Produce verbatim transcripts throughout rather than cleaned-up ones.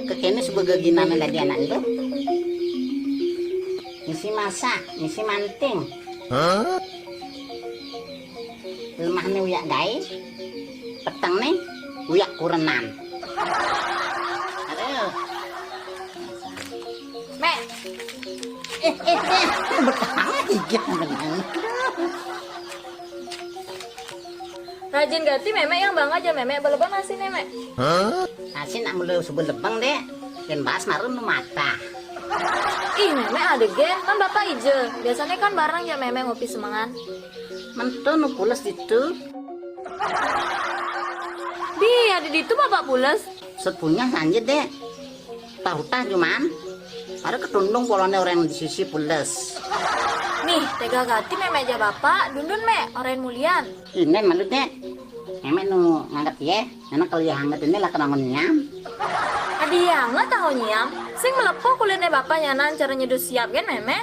Kékéné suba geginana dadi anak ento. Misi masak, misi manting. Lemahné uyak gaé, petengné uyak kurenan. Aduh. Mek. Eh, eh, eh, betah igit nang. Rajin gati mémé, yang bang aja mémé, belebeng nasiné, Mek. Nasi nak mula suba lebeng, Dék. Yén bas marun nu matah. Ih, mémé ada gén, kan bapak ija. Biasanya kan bareng ya mémé ngopi semengan. Mentun nu pules ditu. Bi, ada ditu bapak pules. Set punya sanjit, Dék. Tah utah cuman. Ada ketundung poloné orang di sisi pules. Nih, tega gati mémé aja bapak, dundun Mek, orang mulian. Inden malu, Dék. Mémé nu ngangkat yé, anak kali angkat ini lah kenangan nyam. Adi yang nggak tahu nyiam, sing melepo kulitnya bapak nyanan cara nyeduh siap gén mémé.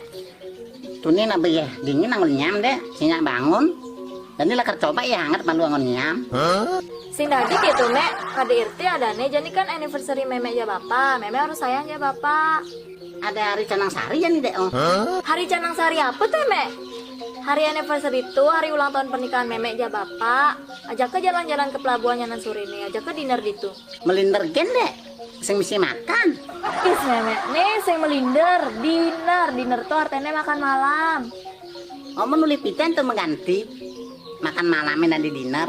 Tuni nak beyeh dingin nang nyam, Dék. Sinyak bangun. Dan ini lah kercoba ya hangat malu angon nyam. Sing dadi gitu, Mek. Kada irti adane, jani kan anniversary mémé aja bapak. Mémé harus sayang aja bapak. Ada hari canang sari ya nih, Dék. Oh. Hari canang sari apa tuh, Mek? Hari anniversary itu hari ulang tahun pernikahan mémé aja bapak. Ajak ke jalan-jalan ke pelabuhan nyanan sore nih, ajak ke dinner ditu. Melinder gén, Dék. Sing misi makan. Is, mémé, nih sing melinder, dinner, dinner tuh artinya makan malam. Omong nuli piten tuh mengganti. Makan malamnya nanti dinner.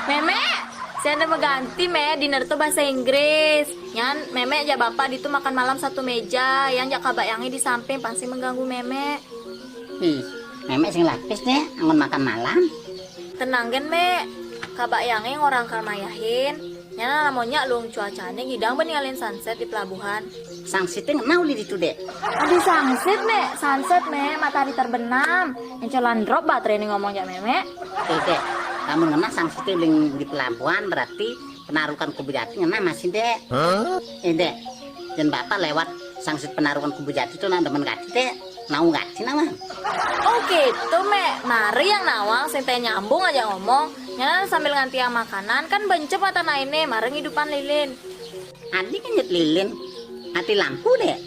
Mémé, saya ada mengganti, Mé, dinner tuh bahasa Inggris. Nyan, mémé aja bapak ditu makan malam satu meja, yang jak kabak yangi di samping pasti mengganggu mémé. Ih, mémé sing lapis, Dék, angon makan malam. Tenang gén, Mé. Kabak yangi ngorang kal mayahin. Nyana lamonnya lung cuacanya gidang beningalin sunset di pelabuhan. Sang siting ngena uli ditu, Dék. Adi sangsit, Mé. Sunset, Mé. Matahari terbenam. Encolan drop baterai nih ngomong jak mémé. Eh, Dék, lamun ngena sang siting uling di pelabuhan berarti penarukan kubu jati ngena masih, Dék. Eh, Dék, dan bapak lewat sangsit penarukan kubu jati tuh nang demen gati, Dék. Nau gati nama. Oh gitu, Mé. Mari yang nawang, sing teh nyambung aja ngomong. Nyan sambil nganti yang makanan, kan bencep mata naine, mari ngidupan lilin. Adi kenyit lilin. Mati lampu, Dék.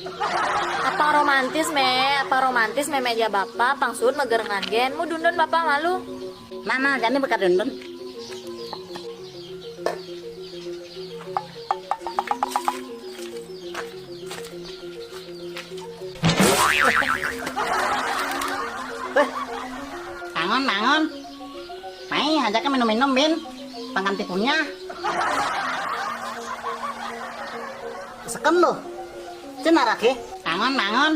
Apa romantis, Mé? Apa romantis, mémé aja bapak? Pang suud megerengan gén, mu dundun bapak malu. Nah, nah, jani bekat dundun. Eh, bangun, bangun. Mai, ajaknya minum-minum, Bin. Pangganti punya. Seken lo. Cen arake. Bangun, bangun.